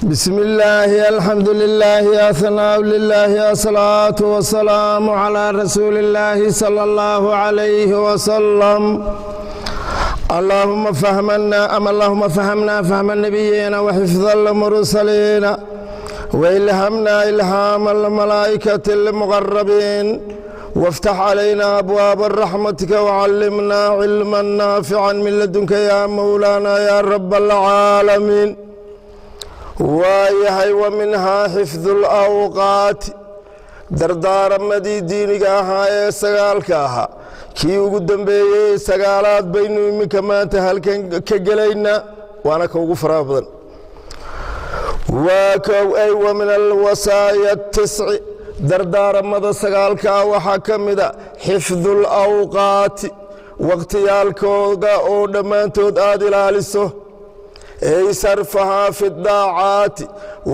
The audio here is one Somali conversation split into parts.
بسم الله، الحمد لله، الثناء لله، الصلاة والسلام على رسول الله صلى الله عليه وسلم. اللهم فهمنا أم اللهم فهمنا فهم النبيين وحفظ المرسلين وإلهمنا إلهام الملائكة المقربين، وافتح علينا أبواب رحمتك، وعلمنا علما نافعا من لدنك يا مولانا يا رب العالمين. Waayahay, ومنها حفظ الأوقات. Dardaaramadii diiniga ahaa ee sagaalka ahaa kii ugu dambeeyey sagaalaad baynu iminka maanta halkan ka gelaynaa, waana ka ugu faraha badan. Waa kow ay ومن الوصايا التسع. Dardaaramada sagaalkaa waxaa ka mida حفظ الأوقات, waqtiyaalkooda oo dhammaantood aad ilaaliso, ay صرفها في الطاعات,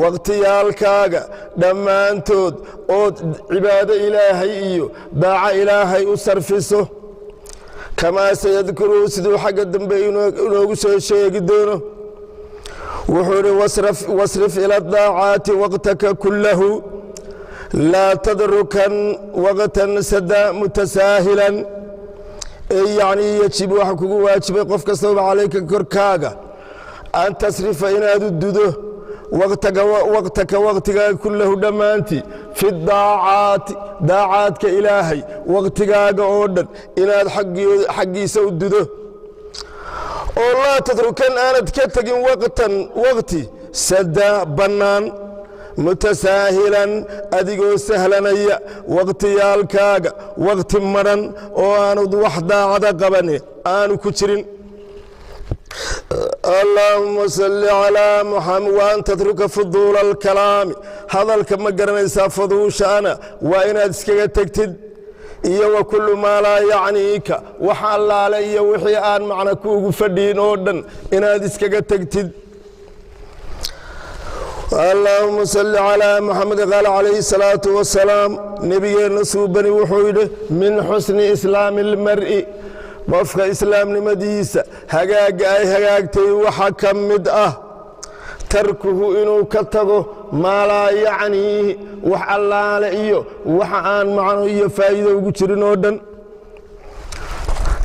waqtiyaalkaaga dhammaantood ood cibaado Ilaahay iyo daaco Ilaahay u sarfiso, كما سيذكره, siduu xagga dambe inoogu soo sheegi doono. Wuxuu idhi: واصرف إلى الطاعات وقتك كله، لا تتركن وقتا سدى متساهلا. Yacni يجب, waxa kugu waajibay qof kastaba, عليك, korkaaga, أن تصرف, inaad u dudo, وقتك, waqtigaaga, كله, dhammaantii, في الطاعات, daacaadka Ilaahay waqtigaaga oo dhan inaad xaggiisa u dudo, oo لا تتركن, aanad ka tegin, وقتا, waqti, سدى, bannaan, متساهلا, adigoo sahlanaya waqtiyaalkaaga, waqti madhan oo aanud wax daacada qabani aanu ku jirin. اللهم صل على محمد. وأن تترك فضول الكلام, hadalka, ma garanaysaa, faduushaana waa inaad iskaga tegtid, iyo وكل ما لا يعنيك, wax allaale iyo wixii aan macno kuugu fadhiin oo dhan inaad iskaga tegtid. اللهم صل على محمد. قال عليه الصلاة والسلام, nebigeenna suubani wuxuu yidhi: من حسن إسلام المرء, qofka islaamnimadiisa hagaaga ay hagaagtay waxa ka mid ah, تركه, inuu ka tago, ما لا يعنيه, wax allaale iyo waxa aan macno iyo faa'iido ugu jirin oo dhan.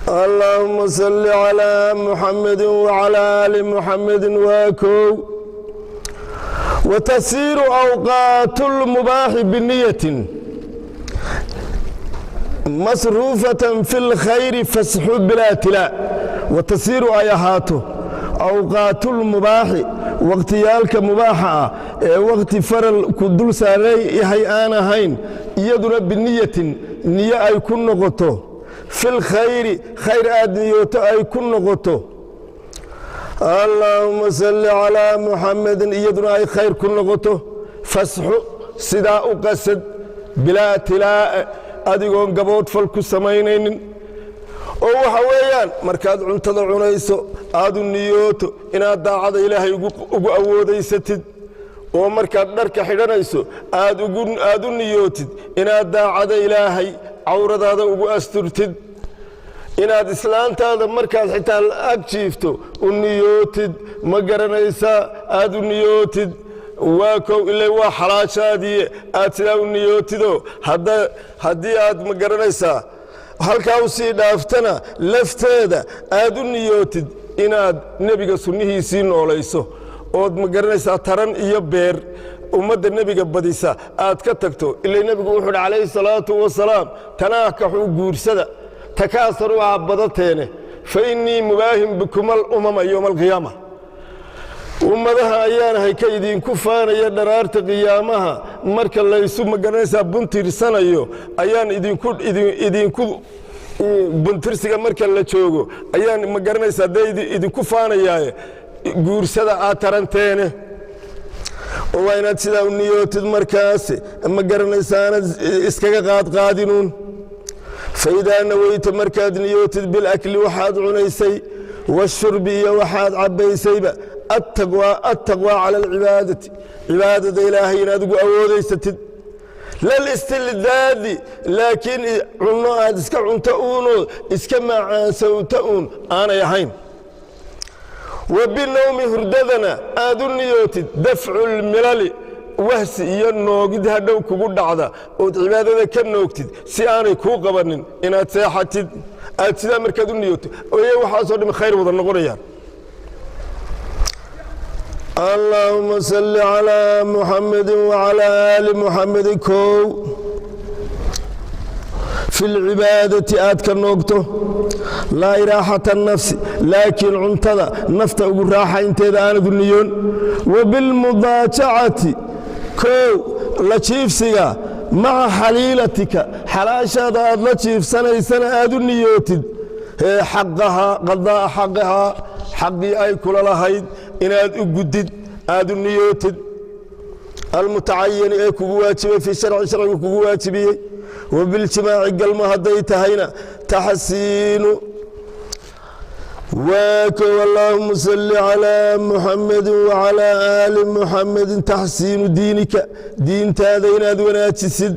اللهم صل على محمد وعلى آل محمد. Waa kow. وتصير أوقات المباح بنية مصروفة في الخير فاسح بلا ابتلاء. وتصير, ay ahaato, أوقات المباح, waqtiyaalka mubaaxa ah ee waqti faral ku dul saaray yahay aan ahayn, iyaduna, بنية, niyo ay ku noqoto, في الخير, khayr aad niyooto ay ku noqoto. اللهم صل على محمد. Iyaduna ay khayr ku noqoto, فاسح, sidaa u qasad, بلا ابتلاء, adigoon gaboodfal ku samaynaynin. Oo waxa weeyaan, markaad cuntada cunayso aad u niyooto inaad daacada Ilaahay ugu awoodaysatid, oo markaad dharka xidhanayso aad u niyootid inaad daacada Ilaahay cawradaada ugu asturtid, inaad islaantaada markaad xitaa ag jiifto u niyootid, ma garanaysaa, aad u niyootid. Waa kow, ila waa xalaashaadiye, aad sidaa u niyootidoo haddii aad, ma garanaysaa, halkaa u sii dhaaftana lafteeda aad u niyootid inaad nebiga sunnihiisii noolayso, ood, ma garanaysaa, taran iyo beer ummadda nebiga badisa aad ka tagto. Ila nebigu wuxuu uhi calayhi salaatu wasalaam: تناكحوا, guursada, تكاثروا, aa badateene, فإني مباه بكم الأمم يوم القيامة, ummadaha ayaanahay ka idinku faanaya dharaarta qiyaamaha. Marka laysu, ma garanaysaa, buntirsanayo ayaan idinku buntirsiga marka la joogo ayaan, ma garanaysaa, dee idinku faanayaaye guursada aad taranteene. Oo waa inaad sidaa u niyootid markaas, ma garanaysaa, aanad iskaga qaadqaadinuun. فإذا نويت, markaad niyootid, بالأكل, waxaad cunaysay, والشرب, iyo waxaad cabbaysayba, التقوى, التقوى على العبادة, cibaadada Ilaahay inaad ugu awoodaysatid, لا الاستلذاذ, laakiin cunno aad iska cunto uunoo iska macaansawta uun aanay ahayn. Wa binowmi, hurdadana aad u niyootid dafcu lmilali, wahsi iyo noogid hadhow kugu dhacda ood cibaadada ka noogtid si aanay kuu qabanin inaad seexatid. Aad sidaa markaad u niyooto oye, waxaasoo dham khayr wada noqonayaan. Allaahuma salli calaa Muxamedi wacalaa aali Muxamedi. Kow, fi lcibaadati aad ka noogto, laa iraaxata nafsi, laakiin cuntada nafta ugu raaxaynteeda aanadu niyoon. Wa bilmudaajacati, kow, la jiifsiga maca xaliilatika, xalaashaada aad la jiifsanaysana aad u niyootid xaqahaa, qadaa'a xaqahaa, xaqii ay kula lahayd inaad u gudid aad u niyootid, almutacayani ee kugu waajibay fii sharci, sharcigu kugu waajibiyey. Wabiljimaaci, galmo hadday tahayna taxsiinu. Waa kow. Allaahuma salli calaa Muxamedi wacalaa aali Muxamedin. Taxsiinu diinika, diintaada inaad wanaajisid,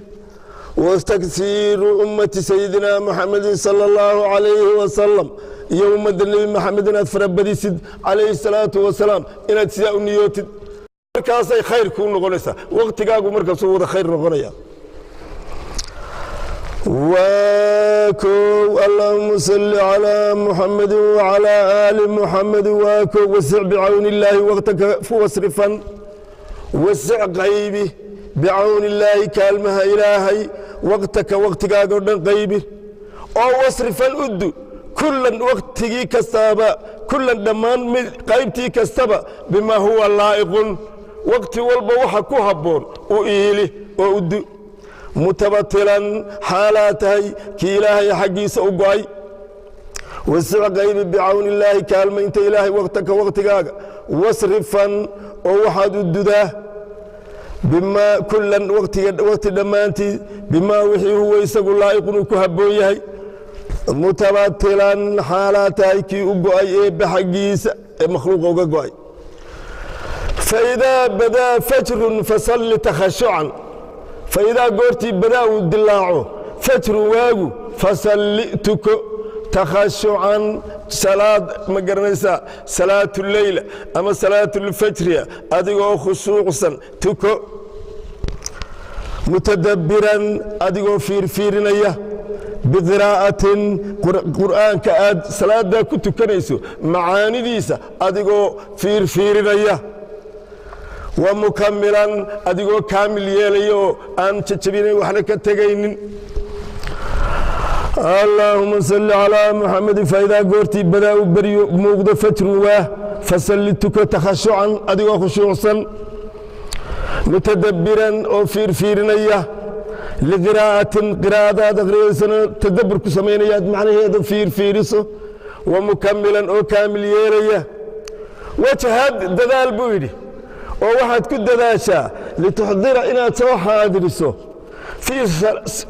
watakhiiru ummati sayidina Muxamedin sala allahu calayhi wasalam, iyo ummadda Nebi Maxamed inaad farabadisid calayhi salaatu wasalaam, inaad sidaa u niyootid, markaasay khayr kuu noqonaysaa. Waqtigaagu markaasuu wada khayr noqonaya. Waa kow. Allaahuma salli calaa Muxamedi wacalaa aali Muxamedi. Waa kow. Wasic bicawni illaahi waqtaka wasrifan, wasic, qaybi, bicawni illaahi, kaalmaha Ilaahay, waqtaka, waqtigaaga o dhan qaybi oo wasrifan uddu, kullan, waqtigii kastaaba, kullan, dhammaan, qaybtii kastaba, bimaa huwa laa'iqun, waqti walba waxa ku habboon u iili oo uddu, mutabatilan xaalaa tahay kii Ilaahay xaggiisa u go'ay. Wasic, qaybi, bicawni illaahi, kaalmaynta Ilaahay, waqtaka, waqtigaaga, wasrifan, oo waxaad u dudaa, bimaa kullan, waqti dhammaantii, bimaa wixii huwa isagu laa'iqun, uu ku habboon yahay, mutabatilan xaalaa tahay kii u go'ay Eebbe xaggiisa ee makhluuqa uga go'ay. Faidaa badaa fajrun fasalli takhashucan. Faidaa goortii badaa uu dilaaco fajrun waagu, fasalli, tuko, takhashucan, salaad, ma garanaysaa, salaatuleyla ama salaatulfajriya, adigoo khushuucsan tuko, mutadabbiran, adigoo fiirfiirinaya, biqiraa'atin, qur'aanka aad salaaddaa ku tukanayso macaanidiisa adigoo fiirfiirinaya, wa mukamilan, adigoo kaamil yeelaya oo aan jajabinayn, waxna ka tegaynin. Allaahuma salli calaa Muxamedin. Faidaa goortii badaa u beryo muuqdo fajrun waah, fasalli, tuko, takhashucan, adigoo khushuucsan, mutadabbiran, oo fiirfiirinaya, liqiraa'atin, qiraa'adaad akhriyaysana tadabbur ku samaynayaad macnaheeda fiirfiiriso, wa mukamilan, oo kaamil yeelaya. Wajhad, dadaal buu yidhi, oo waxaad ku dadaashaa lituxdira, inaad soo xaadiriso,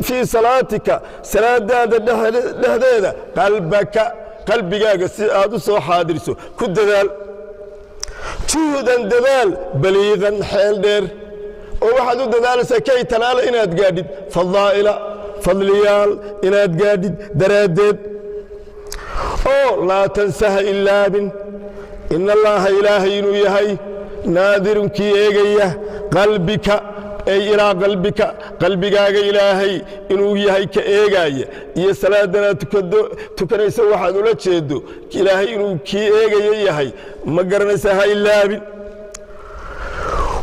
fii salaatika, salaadaada dhexdeeda, qalbaka, qalbigaaga si aad u soo xaadiriso ku dadaal, juhdan, dadaal, baliiqan, xeel dheer, oo waxaad u dadaalaysaa kay tanaala, inaad gaadhid, fadaa'ila, fadliyaal inaad gaadhid daraaddeed. Oo laa tansaha, ilaabin, in Allaaha, Ilaahay inuu yahay, naadirun, kii eegaya, qalbika, ay ilaa qalbika, qalbigaaga Ilaahay inuu yahay ka eegaaya, iyo salaadanaad tukanaysa waxaad ula jeedo Ilaahay inuu kii eegaya yahay, ma garanaysaa, ha ilaabin.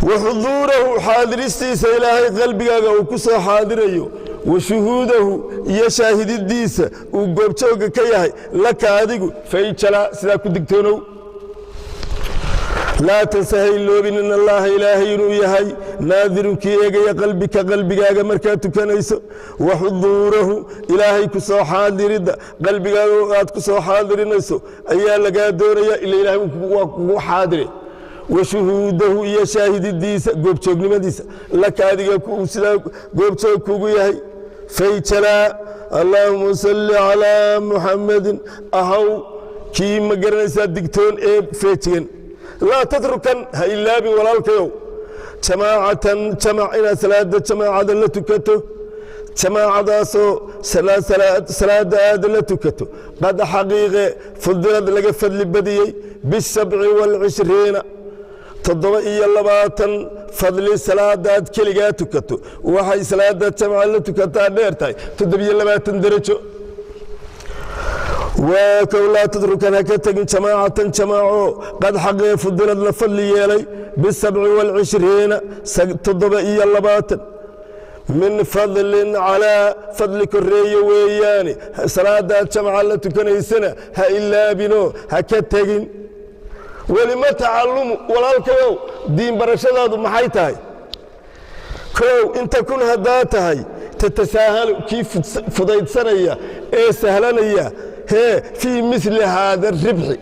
Wa xuduurahu, xaadiristiisa Ilaahay qalbigaaga uu ku soo xaadirayo, wa shuhuudahu, iyo shaahididiisa uu goobjoogga ka yahay, laka, adigu, fayjala, sidaa ku digtoonow. Laa tansa, ha iloobin, in Allaha, Ilaahay inuu yahay, naadirun, kii eegaya, qalbika, qalbigaaga markaad tukanayso. Wa xuduurahu, Ilaahay ku soo xaadiridda qalbigaaga aad ku soo xaadirinayso ayaa lagaa doonaya, ila Ilahay waa kugu xaadire. Wa shuhuudahu, iyo shaahididiisa, goobjoognimadiisa, laka, adiga sidaa goobjoog kugu yahay. Fayjalaa. Allaahuma salli calaa Muxamedin. Ahaw kii, ma garanaysaa, digtoon ee feejigan. Laa tatrukan, ha ilaabin walaalkayow, jamaacatan, jamac, inaad salaada jamaacada la tukato. Jamaacadaasoo salaada aad la tukato, qad xaqiiqe fudilad laga fadli badiyey 27, 27 fadli. Salaadaad keligaa tukato waxay salaadaad jamca la tukataa dheer tahay 27 derajo. Waa kow. Laa tatrukan, ha ka tegin, jamaacatan jamaaco qad xaqee fudilad la fadli yeelay 27, 27 min fadlin calaa fadli koreeye weeyaane. Salaadaad jamca la tukanaysana ha ilaabino, ha ka tegin. Welima tacalumu, walaalkayow, diin barashadaadu maxay tahay? Kow, inta kun haddaa tahay tatasaahalu, kii fudaydsanaya ee sahlanaya hee fii mili haada ribxi,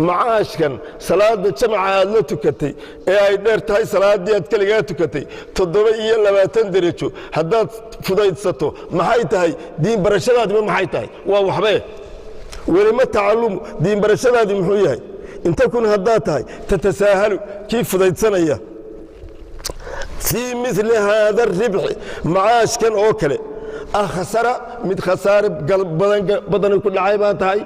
macaashkan salaada jamca aad la tukatay ee ay dheer tahay salaaddii aad keligaa tukatay 27 derajo, haddaad fudaydsato, maxay tahay diin barashadaadiba? Maxay tahay? Waa waxbee. Welima tacalumu, diin barashadaadii muxuu yahay? Inta kun haddaad tahay tatasaahalu, kii fudaydsanaya fii mili haada aribxi, macaashkan oo kale, akhsara, mid khasaare badani ku dhacay baa tahay,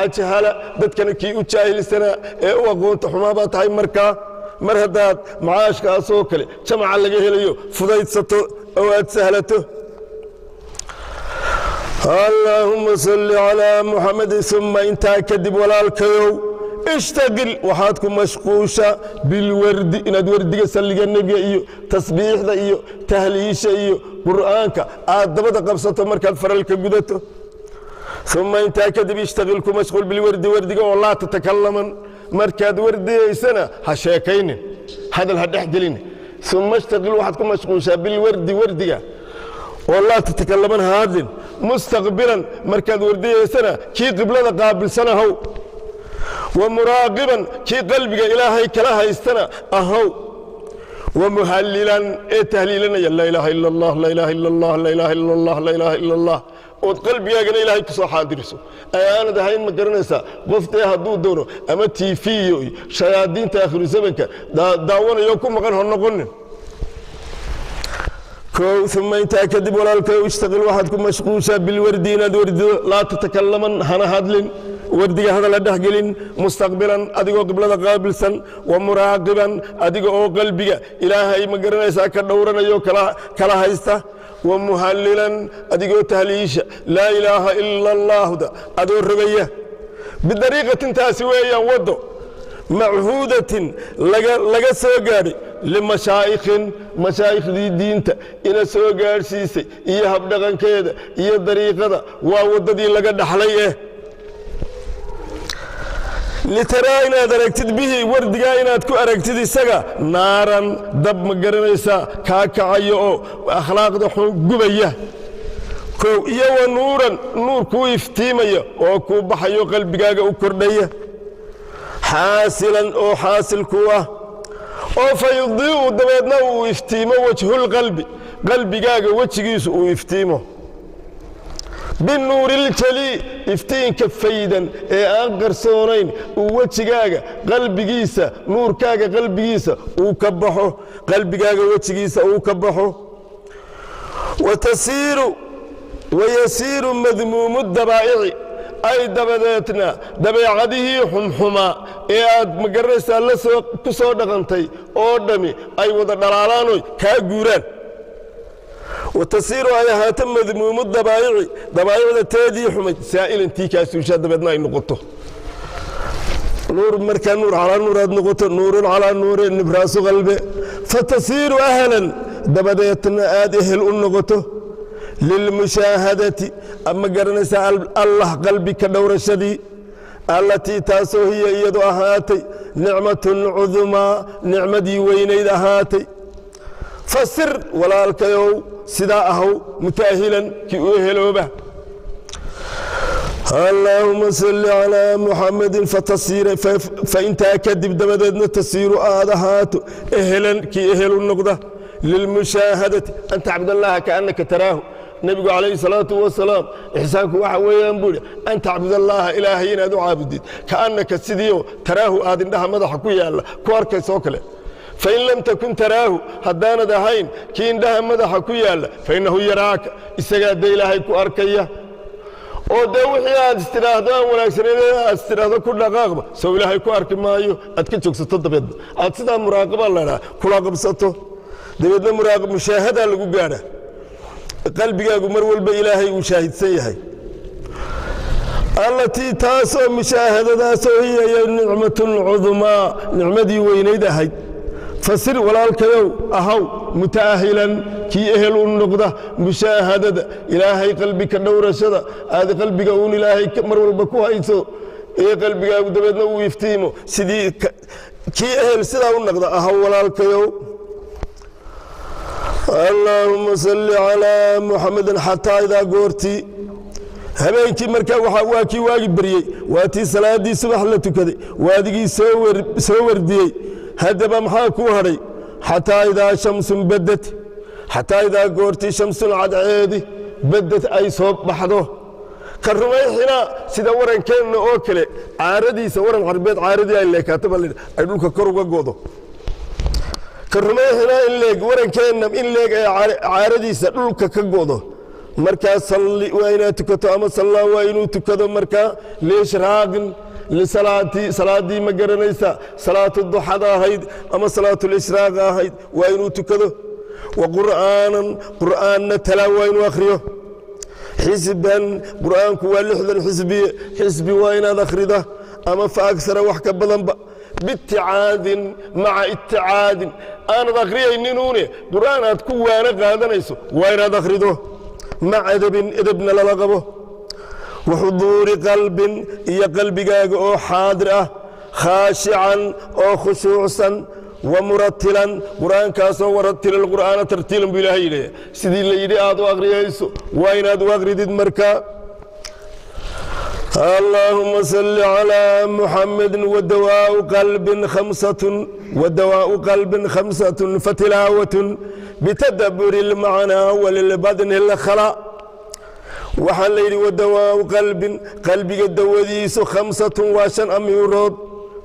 ajhala, dadkana kii u jaahilsanaa ee u aqoonta xumaa baa tahay. Markaa mar haddaad macaashkaasoo kale jamaca laga helayo fudaydsato oo aad sahlato. Allaahuma salli calaa Muxamed. Uma intaa kadib, walaalkayow, ishtaqil, waxaad ku mashquusha bilwardi, inaad wardiga salliga nebiga iyo tasbiixda iyo tahliisha iyo qur'aanka aad dabada qabsato markaad faralka gudato. Uma intaa kadib ishtaqil, ku mashquul, bilwardi, wardiga oo laa tatakalaman, markaad wardigaysana ha sheekaynin, hadal ha dhex gelin. Uma ishtaqil, waxaad ku mashquushaa bilwardi, wardiga oo laa tatakalaman, ha hadlin. Mustaqbilan, markaad wardigaysana kii qiblada qaabilsan ahow, wa muraaqiban, kii qalbiga Ilaahay kala haystana ahow, wa muhallilan, ee tahliilanaya laa ilaaha ila Allah, laa ilaaha ila Allah, laa ilaaha ila Allah, laa ilaaha ila Allah, ood qalbigaagana Ilaahay ku soo xaadiriso. Aanad ahayn, ma garanaysaa, qof dee hadduu doono ama TV iyo shayaadiinta akhiru zamanka daawanayo ku maqan ho noqonin. Kow. Uma intaa kadib, walaalkayow, ishtaqil, waxaad ku mashquushaa bilwardi, inaad wardido, laa tatakalaman, hana hadlin, wardiga hadal ha dhexgelin. Mustaqbilan, adigoo qiblada qaabilsan, wa muraaqiban, adiga oo qalbiga Ilaahay, ma garanaysaa, ka dhowranayo kala haysta, wa muhallilan, adigoo tahliisha laa ilaaha ila Allaahda adoo rogaya, bidariiqatin, taasi weeyaan waddo, machuudatin, laga soo gaadhay, limashaa'ikhin, mashaayikhdii diinta ina soo gaadhsiisay iyo habdhaqankeeda iyo dariiqada, waa waddadii laga dhaxlay litaraa, inaad aragtid, bihi, wardigaa inaad ku aragtid isaga, naaran, dab, ma garanaysaa, kaa kacayo oo akhlaaqda xun gubaya. Kow. Iyo wa nuuran, nuur kuu iftiimaya oo kuu baxayo, qalbigaaga u kordhaya, xaasilan, oo xaasil kuu ah, oo fa yudii'u, dabeedna uu iftiimo, wajhulqalbi, qalbigaaga wejigiisu uu iftiimo, binuuriiljalii, iftiinka faydan ee aan qarsoonayn uu wejigaaga qalbigiisa, nuurkaaga qalbigiisa uu ka baxo, qalbigaaga wejigiisa uu ka baxo. Watasiiru, wayasiiru madmuumu dabaa'ici, ay dabadeedna dabeecadihii xumxumaa ee aad, ma garanaysaa, la soo ku soo dhaqantay oo dhammi ay wada dhalaalaanoy kaa guuraan. Watasiiru, ay ahaato, madmuumu dabaa'ici, dabaa'icda teedii xumayd, saa'ilan, tii kaa suushaa dabeedna ay noqoto nuur. Markaa nuur calaa nuur aad noqoto, nuurun calaa nuurin, nibraasu qalbe. Fatasiiru ahlan, dabadeetna aad ehel u noqoto, lilmushaahadati, ma garanaysaa, Allah qalbi ka dhowrashadii, allatii, taasoo, hiya, iyadu ahaatay, nicmatun cudumaa, nicmadii weynayd ahaatay. Fasir, walaalkayow, sidaa ahow, mutaahilan, kii u ehelooba. Allaahuma salli calaa Muxamadin. Fatasiira, faintaa kadib dabadeedna tasiiru, aad ahaato, ehelan, kii ehelu noqda, lilmushaahadati, an tacbud allaha kaannaka taraahu. Nebigu calayhi salaatu wasalaam, ixsaanku waxa weeyaan, buu idhi, an tacbud allaha, Ilaahay inaad u caabudid, kaannaka, sidiio, taraahu, aad indhaha madaxa ku yaalla ku arkaysoo kale. Fain lam takun taraahu, haddaanad ahayn kii indhaha madaxa ku yaalla, fainnahu yaraaka, isagaa dee Ilaahay ku arkaya. Oo dee wixii aad istidhaahdo aan wanaagsaneyn, aad istidhaahdo ku dhaqaaqba, sow Ilaahay ku arki maayo? Aad ka joogsato, dabeedna aad sidaa muraaqaba laydhaha kula qabsato, dabeedna mushaahadaa lagu gaadha, qalbigaagu mar walba Ilaahay uu shaahidsan yahay. Allatii, taasoo mushaahadadaasoo, hiya nicmatun cudmaa, nicmadii weynayd ahayd. Fasir, walaalkayow, ahaw muta'ahilan, kii ehel u noqda mushaahadada Ilaahay, qalbi ka dhowrashada aad qalbiga uun Ilaahay mar walba ku hayso ee qalbigaagu dabeedna uu iftiimo. Sidii kii ehel sidaa u noqda ahaw, walaalkayow. Allaahuma salli calaa Muxamedin. Xataa idaa goortii habeenkii markaa waa kii waagi baryey, waa tii salaaddii subax la tukaday, waadigii soo wardiyey. Haddaba maxaa kuu hadhay? Xataa idaa shamsun badad, xataa idaa goortii shamsun, cadceedi, badad, ay soo baxdo, ka rumayxina, sida warankeenna oo kale caaradiisa, waran carbeed caaradii ay leekaato ba ay dhulka kor uga godo. Ka rumayxina in leeg warankeenna in leeg ay caaradiisa dhulka ka godo, markaa salli, waa inaad tukato, ama sallaa, waa inuu tukado markaa liishraaqin, lisalaati, salaaddii, ma garanaysa, salaatu duxada ahayd ama salaatulishraaqa ahayd, waa inuu tukado. Wa qur'aanan, qur'aanna talaa, waa inuu akhriyo. Xisban, qur'aanku waa 60 xisbiye, xisbi waa inaad akhrida ama fa agsara, wax ka badanba, biiticaadin, maca iticaadin, aanad akhriyayninuune qur'aan aad ku waano qaadanayso waa inaad akhrido, maca edebin, edebna lala qabo. Wa xuduuri qalbin, iyo qalbigaaga oo xaadir ah, khaashican, oo khushuucsan, wa muratilan, qur'aankaasoo waratila alqur'aana tartiilan buu Ilaahay yidhi, sidii la yidhi aad u akhriyayso waa inaad u akhridid marka. Allaahuma salli calaa Muxamedin. Wadawaau qalbin khamsatun, wadawaau qalbin khamsatun, fatilaawatun bitadaburi اlmacnaa walilbadni اlkhala. Waxaa la yidhi: wadawaau qalbin, qalbiga dawadiisu, khamsatun, waa shan amiirood.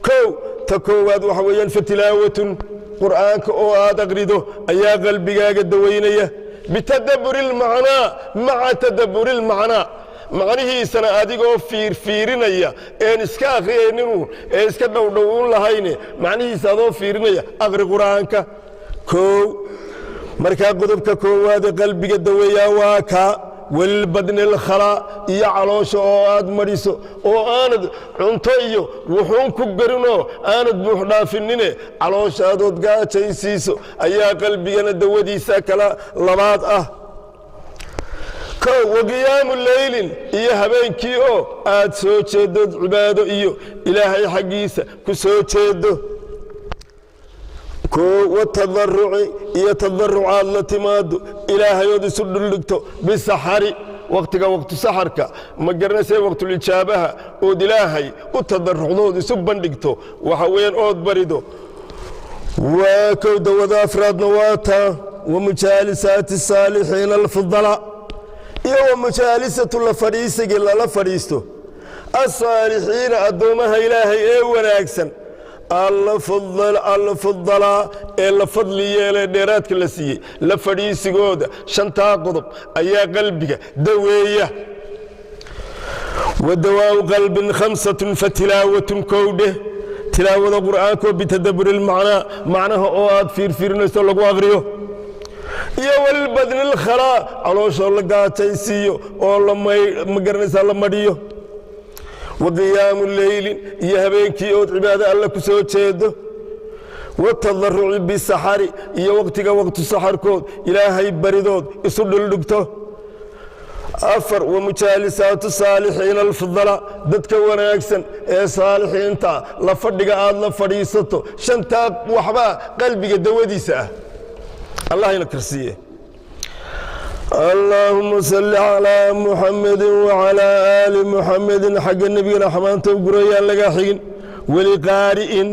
Kow, ta koowaad waxa weeyaan fatilaawatun, qur'aanka oo aad aqrido ayaa qalbigaaga dawaynaya, bitadaburi اlmacnaa, maca tadaburi اlmacnaa, macnihiisana adigoo fiirfiirinaya, een iska akhriyayninun ee iska dhowdhowuun lahayne, macnihiisa adoo fiirinaya aqri qur'aanka. Kow, markaa qodobka koowaade qalbiga daweeyaa waa kaa. Walilbadni alkhalaa, iyo caloosha oo aad madhiso, oo aanad cunto iyo wuxuun ku garinoo aanad buux dhaafinine, calooshaadood gaajaysiiso ayaa qalbigana dawadiisa kala labaad ah. Kow, waqiyaamu leylin, iyo habeenkii oo aad soo jeedood cibaado iyo Ilaahay xaggiisa ku soo jeedo. Kow, watadaruci, iyo tadaruc aad la timaado Ilaahayood isu dhuldhigto, bisaxari, wakhtiga waqtu saxarka, ma garanaysa, waqtulijaabaha, ood Ilaahay u tadarucdood isu bandhigto, waxa weeyaan ood barido. Waa kow. Dawada afraadna waa taa. Wa mujaalisaati saalixiina alfudalaa, iyo wa mujaalisatu, la fadhiisigii lala fadhiisto, asaalixiina, addoommaha Ilaahay ee wanaagsan, alfudalaa, ee la fadli yeelee dheeraadka la siiyey, la fadhiisigooda. Shantaa qodob ayaa qalbiga daweeya. Wa dawaau qalbin khamsatun, fatilaawatun, kowdheh, tilaawada qur'aankoo bitadaburi ilmacnaa, macnaha oo aad fiirfiirinayso lagu aqriyo, iyo walilbadni alkhalaa, calooshoo la gaajaysiiyo oo ma garanaysaa, la madhiyo, wa qiyaamu leylin, iyo habeenkii ood cibaado alle ku soo jeedo, watadaruci bisaxari, iyo waqtiga waqtu saxarkood Ilaahay baridood isu dhuldhigto. Afar, wa mujaalisaatu saalixiina alfudala, dadka wanaagsan ee saalixiinta la fadhiga aad la fadhiisato. Shantaa waxbaa qalbiga dawadiisa ah. Allah ina karsiiye. Allaahuma salli calaa Muxamedi wacalaa aali Muxamedin. Xagga nebigana xamaanta u gurayaan lagaa xigin. Weli qaari'in,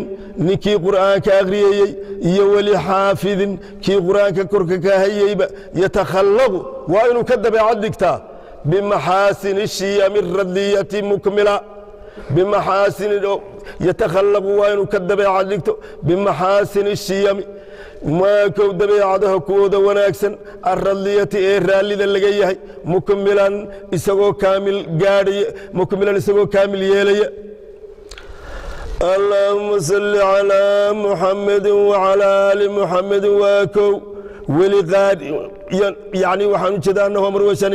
ninkii qur'aanka akhriyayey, iyo weli xaafidin, kii qur'aanka korka ka hayeyba, yatakhallaqu, waa inuu ka dabeecad dhigtaa, bimaxaasini shiyami radiyati mukmila, bimaxaasini Yatakhallaqu, waa inuu ka dabeecad dhigto, bimaxaasini shiyami, maakow dabeecadaha kuwooda wanaagsan, alradliyati, ee raallida laga yahay, mukmilan, isagoo kaamil gaadhaya, mukmilan, isagoo kaamil yeelaya. Allaahuma salli calaa Muxamedi wacalaa aali Muxamedin. Waa kow weli qaad, yani waxaan u jeeda annahu amar washan.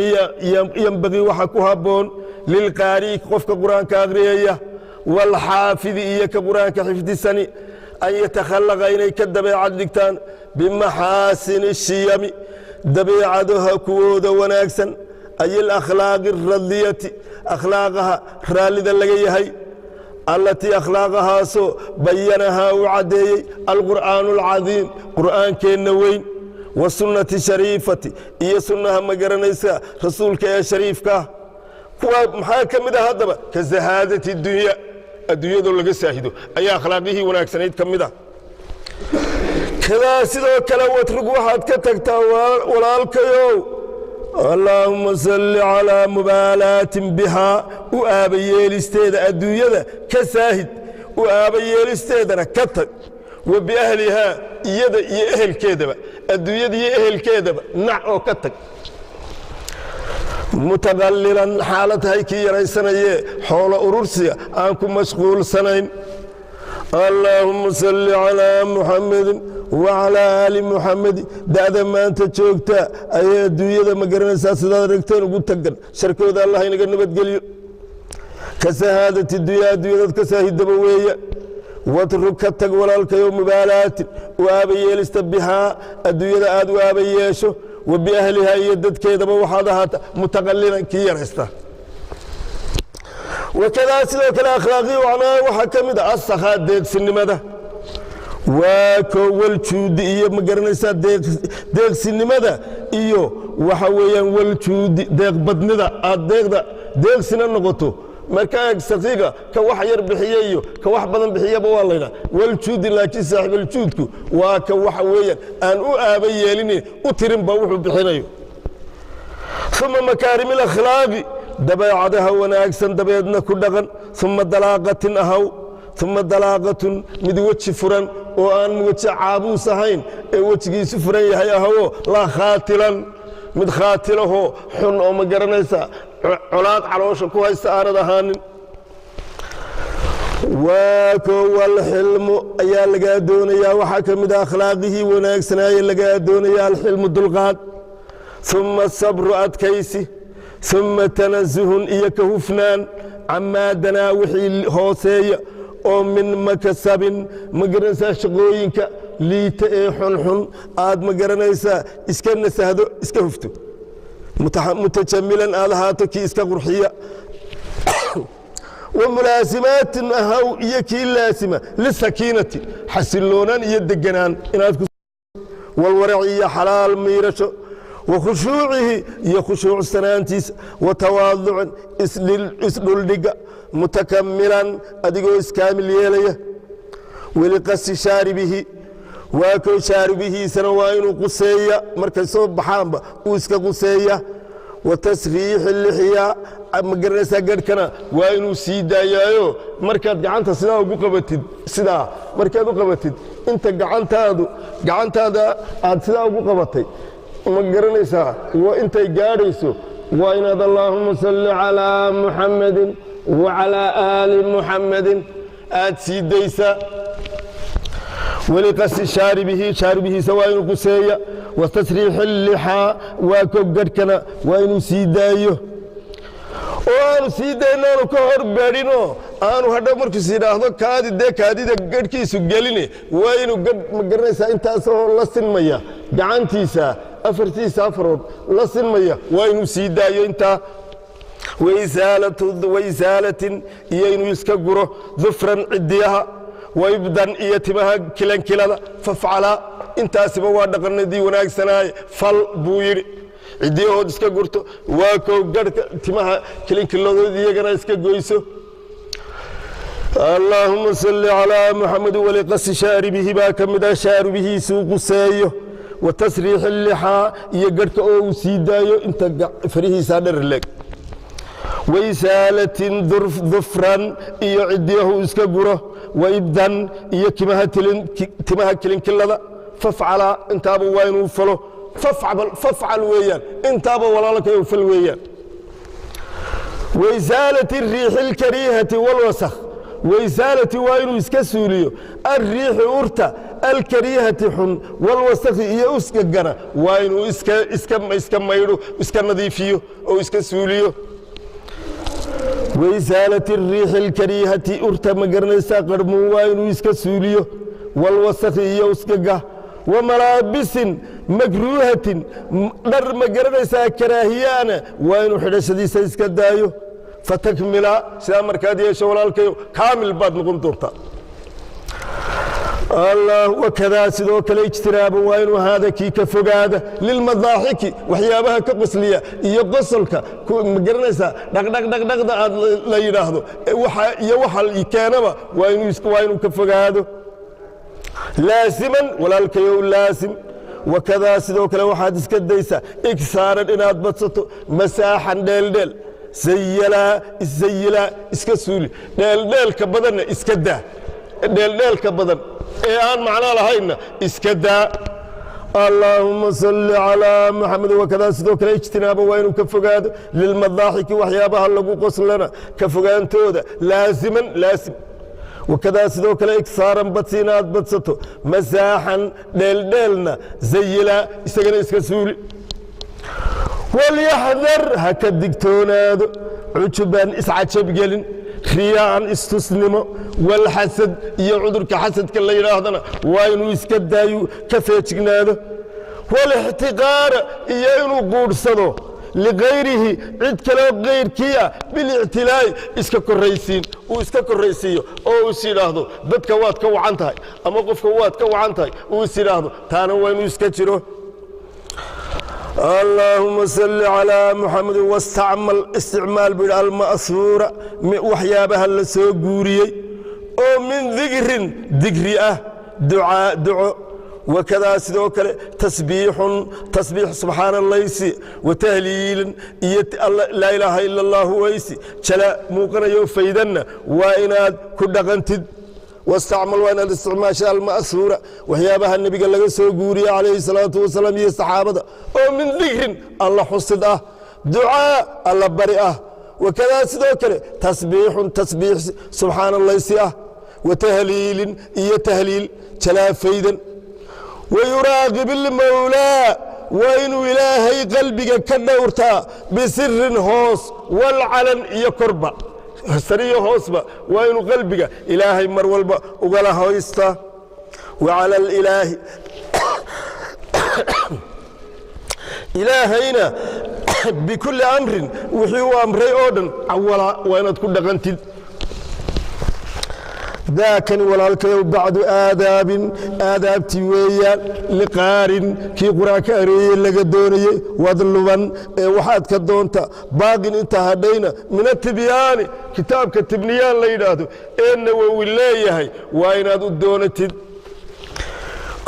Yanbagii, waxa ku habboon, lilqaari'i, qofka Qur-aanka akhriyaya, waalxaafidi, iyo ka Qur-aanka xifdisani, an yatakhallaqa, inay ka dabeecad dhigtaan, bimaxaasini shiyami, dabeecadaha kuwooda wanaagsan, ay alakhlaaqi aradiyati, akhlaaqaha raallida laga yahay, allatii, akhlaaqahaasoo, bayanahaa, uu caddeeyey, alqur'aanu alcadiim, qur'aankeenna weyn, wa sunnati shariifati, iyo sunnaha, ma garanaysa, rasuulka ee shariifkaah. Kuwaa maxaa ka mid ah haddaba? Ka zahaadati dunya, adduunyadoo laga saahido ayaa akhlaaqihii wanaagsanayd ka mid ah. Kadaa, sidoo kale, watrug, waxaad ka tagtaa, walaalkayow, allaahuma salli calaa mubaalaatin bihaa, u aabayeelisteeda adduunyada ka saahid, u aabayeelisteedana ka tag, wa biahlihaa, iyada iyo ehelkeedaba, adduunyada iyo ehelkeedaba nac oo ka tag, mutaqalilan, xaala tahay kii yaraysanayee xoolo urursiga aan ku mashquulsanayn. Allaahuma salli calaa Muxamedin wacalaa aali Muxamedi. Da'da maanta joogta ayay adduunyada, ma garanaysaa, sidaad aragteen ugu tagan. Sharkooda Allah inaga nabadgeliyo. Ka sahaadati dunya, adduunyadad ka saahidaba weeya. Watrug, ka tag, walaalkayo, mubaalaatin, u aabayeelista, bihaa, adduunyada aad u aaba yeesho, wa biahlihaa, iyo dadkeedaba. Waxaad ahaata mutaqalilan, kii yaraysta. Wakadaa, sidoo kale, akhlaaqii wacnaa waxaa ka mid a asakhaa, deeqsinimada. Waa ko waljuudi, iyo, ma garanaysaa, deeqsinimada, iyo waxa weeyaan waljuudi, deeqbadnida, aad deeqda deeqsina noqoto. Marka eeg, sakiiga ka wax yar bixiye iyo ka wax badan bixiyaba waa laydhaha waljuudi, laakiin saaxiibaljuudku waa ka waxa weeyaan aan u aaba yeelinin, u tirinba wuxuu bixinayo. Uma makaarim alakhlaaqi, dabeecadaha wanaagsan dabeedna ku dhaqan. Uma dalaaqatin ahaw, uma dalaaqatun, mid weji furan oo aan weji caabuus ahayn ee wejigiisu furan yahay ahawo, laa khaatilan, mid khaatilahoo xun oo, ma garanaysa, colaad caloosha ku haysta aanad ahaanin. Waa ko walxilmu ayaa lagaa doonayaa. Waxaa ka mid a akhlaaqihii wanaagsanaaye lagaa doonaya alxilmu, dulqaad, uma sabru, adkaysi, uma tanasuhun, iyo ka hufnaan, camaa danaa, wixii hooseeya oo, min makasabin, ma garanaysaa, shaqooyinka liita ee xunxun aad, ma garanaysaa, iska nasahdo, iska hufto, mutajamilan, aad ahaato kii iska qurxiya, wa mulaasimaatin ahaw, iyo kii laasima, lisakiinati, xasiloonaan iyo deganaan inaad walwaraci, iyo xalaal miirasho, wa khushuucihi, iyo khushuucsanaantiisa, wa tawaaducin, isdhuldhiga, mutakamilan, adigoo iskaamil yeelaya, weliqasi shaaribihi. Waa kow shaaribihiisana waa inuu quseeya, markay soo baxaanba uu iska quseeya, wa tasriixi lixya, ma garanaysaa, garhkana waa inuu sii daayaayo. Markaad gacanta sidaa ugu qabatid, sidaa markaad u qabatid, inta gacantaada aad sidaa ugu qabatay, ma garanaysaa, waa intay gaadhayso, waa inaad allaahuma salli calaa Muxammadin wacalaa aali Muxammadin aad sii daysaa. Weliqasi shaaribihi, shaaribihiisa waa inuu quseeya, wa tasriixi lixaa, waa ko garhkana waa inuu sii daayo, oo aanu sii dayno, aanu ka hor beedhinoo aanu hadhow markuus yidhaahdo kaadi, dee kaadida garhkiisu geline, waa inuu gadh, ma garanaysaa, intaasoo la sinmaya gacantiisa afartiisa afarood la sinmaya waa inuu sii daayo intaa. Waisaalatin, iyo inuu iska guro, dufran, cidiyaha, waibdan, iyo timaha kilankilada. Fafcalaa, intaasiba waa dhaqanadii wanaagsanaaye, fal buu yidhi. Cidiyahood iska gurto, waa kow garhka, timaha kilankiladood iyagana iska goyso. Allaahuma salli calaa Muxamed. Waliqasi shaaribihi baa ka mid ah, shaaribihiisuu quseeyo, wa tasriixi lixaa, iyo garhka oo uu sii daayo inta farihiisaa dherer leeg. Waisaalatin dufran iyo cidiyahu iska guro, waibdan iyo timaha kilinkilada. Fafcala, intaaba waa inuu falo. Fafcal weeyaan, intaaba walaalkayo fal weeyaan. Waisaalati riixi اlkariihati wاlwasakh, waisaalati waa inuu iska suuliyo, alriixi urta, alkariihati xun, walwasakhi iyo uskagana waa inuu iska maydho, iska nadiifiyo oo iska suuliyo. Waisaalati riixi اlkariihati, urta ma garanaysaa qarmuun, waa inuu iska suuliyo, walwasakhi iyo uskaga. Wamalaabisin makruuhatin, dhar ma garanaysaa karaahiyaana waa inuu xidhashadiisa iska daayo. Fatakmila, sidaa markaad yeesho walaalkayo kaamil baad noqon doontaa. Allah, wakadaa sidoo kale ijtinaaban waa inuu ahaada kii ka fogaada lilmadaaxiki, waxyaabaha ka qosliya iyo qosolka ma garanaysaa dhaqdhaqdhaqdhaqda aad la yidhaahdo iyo waxa keenaba waa inuu ka fogaado. Laasiman walaalkayow laasim. Wakadaa sidoo kale waxaad iska daysaa igsaaran inaad badsato masaaxan dheeldheel. Sayalaa isayilaa, iska suuli dheeldheelka badanna, iska daa dheeldheelka badan ee aan macno lahaynna iska daa. Allaahuma salli calaa Maxamed. Wakadaa sidoo kale ijtinaaba waa inuu ka fogaado lilmadaaxiki, waxyaabaha lagu qoslana ka fogaantooda laasiman laasim. Wakadaa sidoo kale igsaaran badsi inaad badsato masaaxan dheeldheelna zayilaa, isagana iska suuli. Walyaxdar, ha ka digtoonaado cujuban iscajabgelin, riyaan istusnimo, walxasad iyo cudurka xasadka la yidhaahdana waa inuu iska daayu ka feejignaado. Walixtiqaara iyo inuu quudhsado likayrihi, cid kaleo kayrkii ah, bilictilaa'i iska korraysiin uu iska korraysiiyo oo is yidhaahdo dadka waad ka wacan tahay ama qofka waad ka wacan tahay uu is yidhaahdo, taana waa inuu iska jiro. Allaahuma salli calaa Muxamed. Wastacmal, isticmaal buu yidhi, alma'suura, waxyaabaha la soo guuriyey oo min dikrin dikri ah, ducaa duco, wakadaa sidoo kale tasbiixun tasbiix subxaana laysi, watahliilin iyo laa ilaaha ila allahu waysi jala muuqanayo faydanna waa inaad ku dhaqantid. Wastacmal, waa inaad isticmaasha alma'suura, waxyaabaha nebiga laga soo guuriye calayhi salaatu wasalaam iyo saxaabada oo min dikrin alla xusid ah, ducaa alla bari ah, wakadaa sidoo kale tasbiixun tasbiix subxaana laysi ah, watahliilin iyo tahliil jalaafaydan. Wayuraaqib ilmawlaa, waa inuu Ilaahay qalbiga ka dhowrtaa bisirin hoos, walcalan iyo korba, sariyo hoosba waa inuu qalbiga Ilaahay mar walba ugala hoystaa. Wacala alilaahi, Ilaahayna bikulli amrin wixii uu amray oo dhan cawalaa waa inaad ku dhaqantid. Daakani walaalkayow bacdu aadaabin, aadaabtii weeyaan, liqaarin kii qur-aanka areeyey laga doonayey. Wadluban ee waxaad ka doonta baaqin inta hadhayna min atibyaani, kitaabka tibniyaan la yidhaahdo ee Nawowi leeyahay waa inaad u doonatid.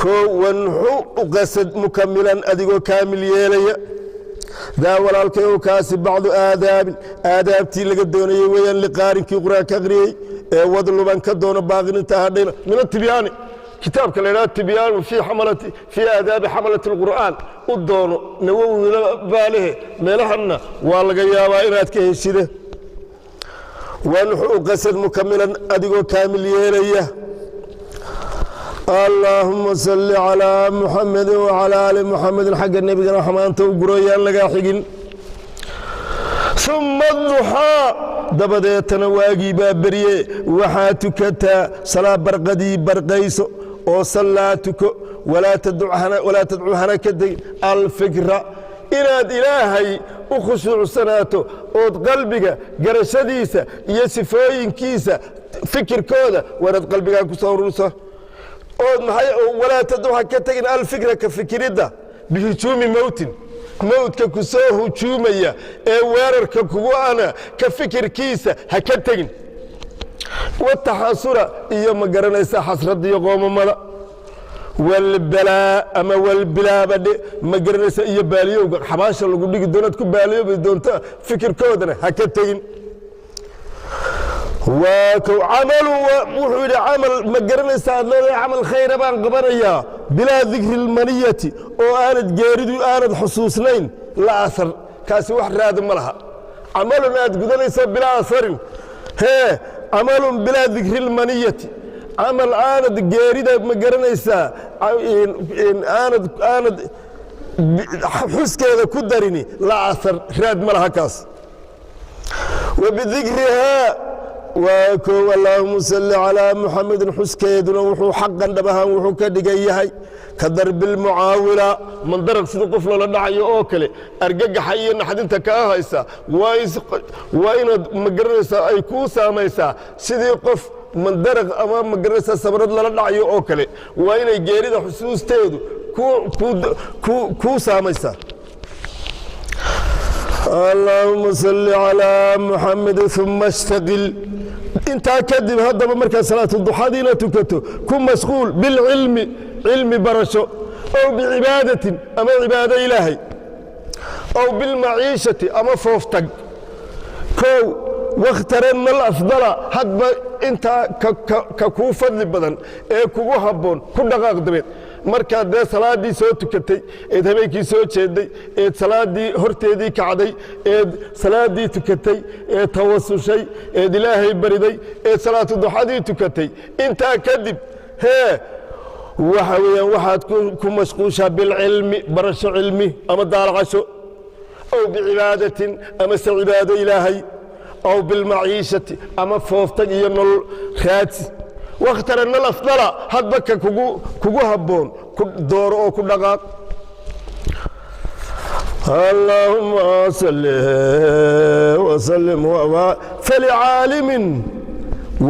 Koo wanxu u qasad mukamilan adigoo kaamil yeelaya. Daa walaalkayow kaasi bacdu aadaabin, aadaabtii laga doonayey weeyaan liqaarinkii qur-aanka akhriyey ee wadluban ka doono baaqin inta hadhayna min atibyaani, kitaabka la yidhahdo Tibyaanu fii xamalati fii aadaabi xamalati alqur'aan u doono. Nawowina baalehe meelahanna waa laga yaabaa inaad ka heshide. Wanxu u qasad mukamilan adigoo kaamil yeelaya. Allaahuma salli calaa Muxamedi wacalaa aali Muxamedin. Xagga nebigana xumaanta u guroyaan lagaa xigin. Uma aduxaa, dabadeetana waagii baa berye waxaa tukataa salaa barqadii, barqayso oo sallaa tuko. Walaa tadcu, hana ka tegin alfikra, inaad Ilaahay u khushuucsanaato ood qalbiga garashadiisa iyo sifooyinkiisa fikirkooda waa inaad qalbigaa ku soo urursa ood maxay. Walaa tadcu, ha ka tegin alfikra, ka fikiridda, bihujuumi mowtin, mowdka ku soo hujuumaya ee weerarka kugu ana ka fikirkiisa ha ka tegin. Wataxasura iyo ma garanaysa xasradda iyo qoomamada. Walbalaa ama walbilaabadhe, ma garanaysa, iyo baaliyowga xabaasha lagu dhigi doonaad ku baaliyoobi doonta, fikirkoodana ha ka tegin. Waa kow camalu. Wuxuu yidhi camal, ma garanaysaa, aad leedahay camal khayra baan qabanayaa, bilaa dikri اlmaniyati, oo aanad geeridu aanad xusuusnayn, la asar, kaasi wax raada ma laha. Camalun aad gudanayso bilaa asarin, hee, camalun bilaa dikri اlmaniyati, camal aanad geerida, ma garanaysaa, aanad xuskeeda ku darini, la asar, raad ma laha kaas. Wabidikrihaa, waa kow, allaahuma salli calaa Muxamedin, xuskeeduna wuxuu xaqan dhab ahaan wuxuu ka dhigan yahay ka darbi lmucaawila, mandaraq sida qof loola dhacayo oo kale. Argagaxa iyo naxdinta kaa haysa waa inaad, ma garanaysaa, ay kuu saamaysaa sidii qof mandaraq ama, ma garanaysaa, sabrad lala dhacayo oo kale. Waa inay geerida xusuusteedu kuu saamaysaa. Allaahuma salli calaa Muxamed. Uma ishtaqil, intaa kadib haddaba markaad salaatu duxadiina tukato, ku mashquul bilcilmi, cilmi barasho, ow bicibaadatin, ama cibaado Ilaahay, ow bilmaciishati, ama fooftag. Kow, wakhtaranna alafdala, hadba intaa ka kuu fadli badan ee kugu habboon ku dhaqaaq. Dabeed markaad dee salaaddii soo tukatay, eed habeenkii soo jeeday, eed salaaddii horteedii kacday, eed salaaddii tukatay, eed tawasushay, eed Ilaahay bariday, eed salaatu duxadii tukatay, intaa kadib hee, waxa weeyaan waxaad ku mashquushaa bilcilmi, barasho cilmi ama daalacasho, ow bicibaadatin, amase cibaado Ilaahay, aw bilmaciishati, ama fooftag iyo nolol raadsi. Wakhtaranna alafdala, hadba ka kugu habboon ku dooro oo ku dhaqaaq. Allaahuma salli wasallim. Falicaalimin,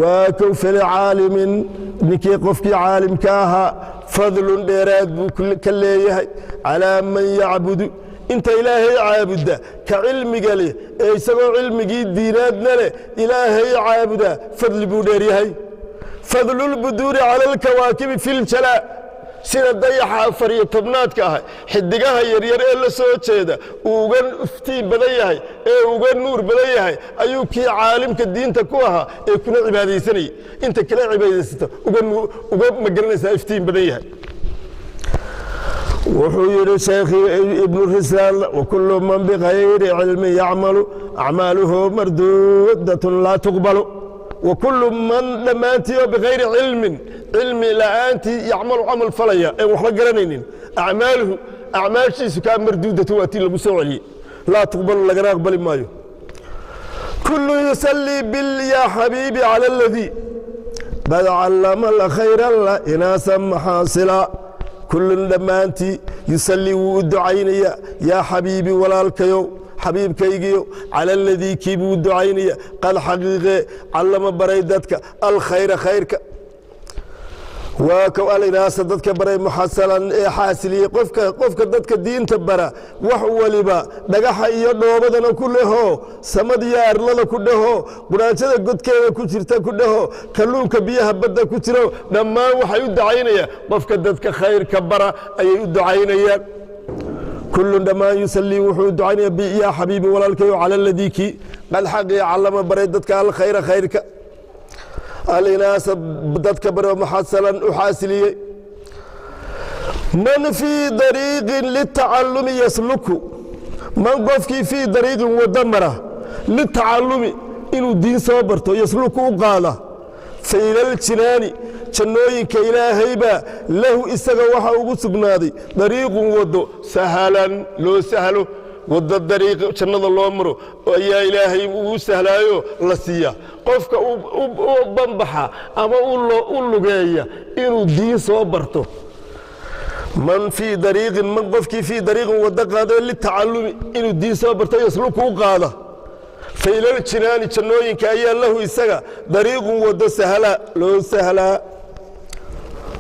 waa kow, falicaalimin, ninkii qofkii caalimka ahaa, fadlun, dheeraad buu ka leeyahay calaa man yacbudu, inta Ilaahay caabudda. Ka cilmiga leh ee isagoo cilmigii diinaadna leh Ilaahay caabuda, fadli buu dheer yahay. Fadlulbuduuri cala alkawaakibi fi ljalaa, sida dayaxa 14aadka ah xidigaha yaryar ee la soo jeeda uu uga iftiin badan yahay ee uga nuur badan yahay, ayuu kii caalimka diinta ku ahaa ee kuna cibaadaysanayay inta kala cibaadaysata uga, ma garanaysaa, iftiin badan yahay. Wuxuu yidhi Sheekhi Ibnu Risaan: wakulu man bikayri cilmin yacmalu, acmaaluhu marduudatun laa tuqbalu. Wakulu man, dhammaantii oo, bikayri cilmin, cilmi la'aantii, yacmalu, camal falaya een waxba garanaynin, acmaaluhu, acmaashiisu kaa, marduudatu, waa tii lagu soo celiyey, laa tuqbalu, lagana aqbali maayo. Kullu yusallii bil yaa xabiibi cala aladii qad callama alkhayra la inaasa maxaasila. Kullun, dhammaantii, yusallii, wuu u ducaynaya, yaa xabiibi, walaalkayow, xabiibkaygiyo, cala aladii, kii buu u ducaynaya, qad xaqiiqee, callama, baray dadka, alkhayra, khayrka, waa kow, alinaasa, dadka baray, muxasalan, ee xaasiliyey. Qofka dadka diinta bara, wax waliba dhagaxa iyo dhoobadana ku leho, samad iyo arlada ku dhaho, quraanjada godkeeda ku jirta ku dhaho, kalluunka biyaha badda ku jiro, dhammaan waxay u ducaynayaan qofka dadka khayrka bara ayay u ducaynayaan. Kullun, dhammaan, yusallii, wuxuu ducaynaya, yaa xabiibi, walaalkayo, cala aladii, kii, qad xaqii, callama, baray dadka, alkhayra, khayrka, alinaasa, dadka bare, muxasalan, u xaasiliyey. Man fii dariiqin litacallumi yasluku, man, qofkii, fii dariiqin, waddo mara, litacallumi, inuu diin soo barto, yasluku, u qaada, fa ilaljinaani, jannooyinka Ilaahay baa, lahu, isaga waxa ugu sugnaaday, dariiqun, waddo, sahalan, loo sahlo. Waddo dariiq jannada loo maro ayaa Ilaahay ugu sahlaayo la siiya qofka u banbaxa ama u lugeeya inuu diin soo barto. Man fii dariiqin, man, qofkii, fii dariiqin, waddo qaado, litacallumi, inuu diin soo barto, yasluku, u qaada, fa ilaljinaani, jannooyinka ayaa, lahu, isaga, dariiqun, waddo, sahala, loo sahlaa.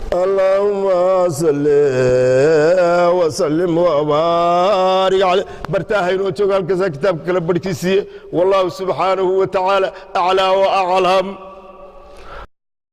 Allaahuma salli wasalim wbaarik caley. Bartaaha inoo jooga halkaasaa kitaabka kala barhkiisiiye. Wallahu subxaanahu wa tacaala aclaa wa aclam.